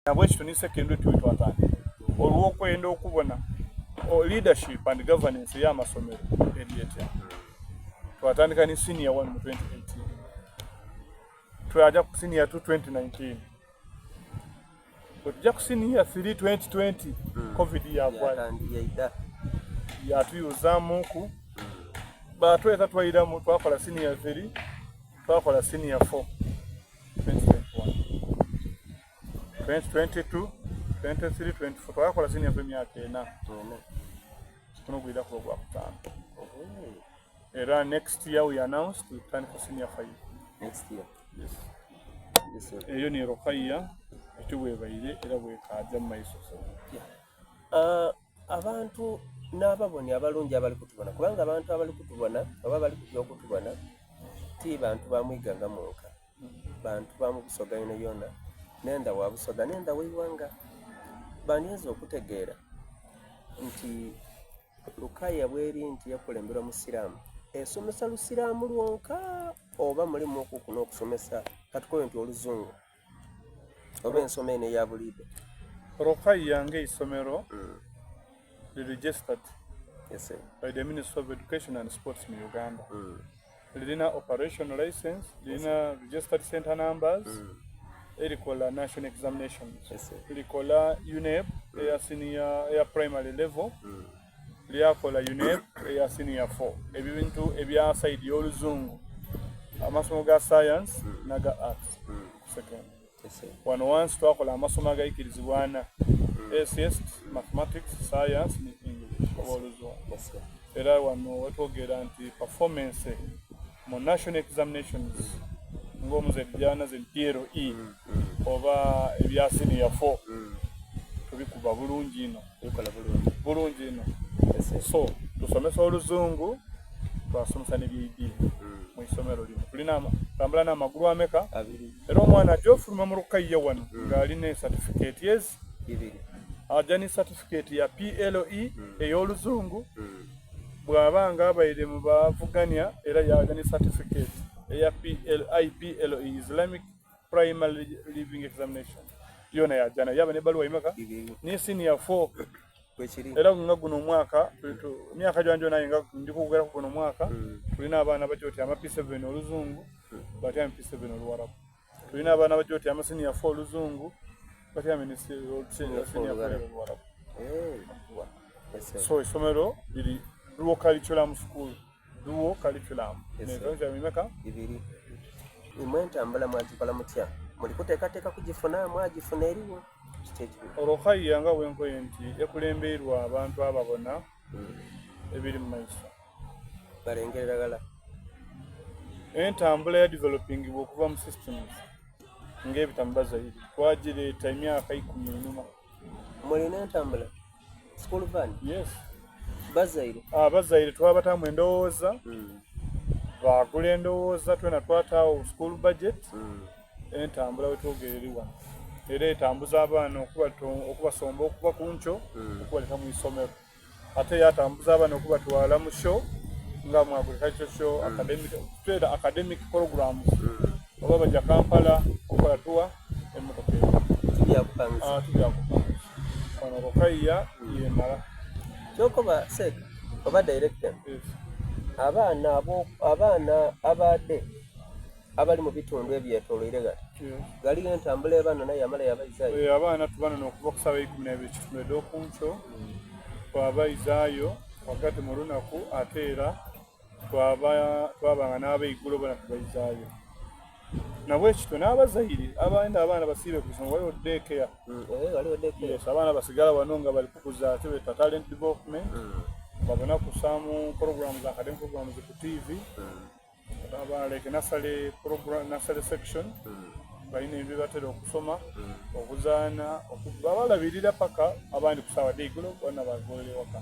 Nabwekityo ni secondary two twatandika olw'okwenda okubona leadership and governance ey'amasomero eri etya. Twatandika ni senior 1 mu 2018, twaja ku senior 2 2019, bwetujja ku senior 3 2020, COVID yagwayo yatuyuzaamuku, batweta twairamu twakola senior 3, twakola senior 4 2021, 2022, 23, 24, twakola senior 4 emyaka 4, guno gwida kuba gwa kutaano. Era next year we announced tutandika senior 5. Next year. Yes. Eyo ni Rukaya eti bwebaire era bwekaja mu maiso. Abantu n'ababoni abalungi abali kutubona, kubanga abantu abali kutubona oba bali kujja okutubona ti bantu ba mwiganga mwonka, bantu ba mu Busoga yona yona, nenda wa Busoga nenda w'eighanga, bandyenze okutegeera nti Lukaya bweri nti yakulemberwa Musiraamu, esomesa Lusiraamu lwonka oba mulimu okuku n'okusomesa katukobe nti Oluzungu oba ensoma eno eya buliidho? Rukaya ng'eisomero liri registered by the Ministry of Education and Sports mu Uganda. Lirina operational license, lirina registered center numbers, erikola national examinations, likola UNEB eya senior, eya primary level, lyakola UNEB eya senior 4, ebintu ebya side y'Oluzungu, amasomo ga science naga arts ku secondary. Wano wansi twakola amasomo agaikirizibwa ana: SS, mathematics, science ne English oba Oluzungu. Era wano wetwogera nti performance mu national examinations ng'omuzaire gyanaze PLE oba ebya senior 4 tubikuba bulungi ino. Bikola bulungi. Bulungi ino. So tusomesa Oluzungu, twasomesa n'ebyediini mu isomero lino. Tulina tambula n'amagulu ameka? Abiri. Era omwana ajja ofuluma mu Rukaya wano ng'alina certificate ezi ibiri. Ajja ne certificate ya PLE ey'Oluzungu, bw'aba nga abaire mu bavuganya era yaja ne certificate eya PLIPLE, Islamic Primary Leaving Examination, yona yajana yaba ne baluwa imeka ni senior 4. Bwekiri. Era nga guno omwaka, emyaka gyanjo naye nga ndi kwogera ku guno omwaka, tulina abaana bajja oti ama P7 Oluzungu, batyame P7 Oluwarabu. Tulina abaana bajja oti ama senior 4 Oluzungu, batyame ne senior 4 Oluwarabu. So essomero liri dual curriculum school, dual curriculum. Emeka? Ibiri. Imwe entambula mwagikola mutya? Muli kuteekateeka kugifuna, mwagifuna, eriwo? Kiki ekiri? Rukaya nga bwenkoye nti ekulembeirwa abantu ababona ebiri mu maiso. Balengerera ghala. Entambula ya developingibwa okuva mu systems ng'ebita mu bazaire, twagireeta emyaka 10 einuma. Mulina entambula? School van? Yes. Bazaire? Abazaire twabatamu endowooza, bagula endowooza, twena twataawo school budget. Entambula wetwogera eri wano era etambuza abaana okubasomba okuva ku nkyo okubaleta mu isomero, ate yatambuza abaana okubatwala mu show nga mu agriculture show, academic, tweta academic programs, oba bajja Kampala okukola tuwa emmotoka eyo. Tibyakupangisa. Ah, tibyakupangisa. Wano Rukaya yemala. Kyokoba sek oba director, Yes. abaana abo, abaana abadde abali mu bitundu ebyetoloire gati, galiyo entambula ebano naye yamala yabaizaayo? Abaana tubanona okuva ku saawa 12 kitundu ed'okunkyo, twabaizaayo wakati mu lunaku, ate era twabanga n'abeigulo bona tubaizaayo. Nabwekityo n'abazaire abenda abaana basiibe ku isomero, waliwo daycare. Waliwo daycare. Yes, abaana basigala wano nga bali kukuza kyebeta talent development, babona kusaamu programs, academic programs ku TV, aba like nursery program, nursery section, balina ebyo batera okusoma, okuzaana, babalabirira paka abandi ku saawa deigulo bona bagolere waka.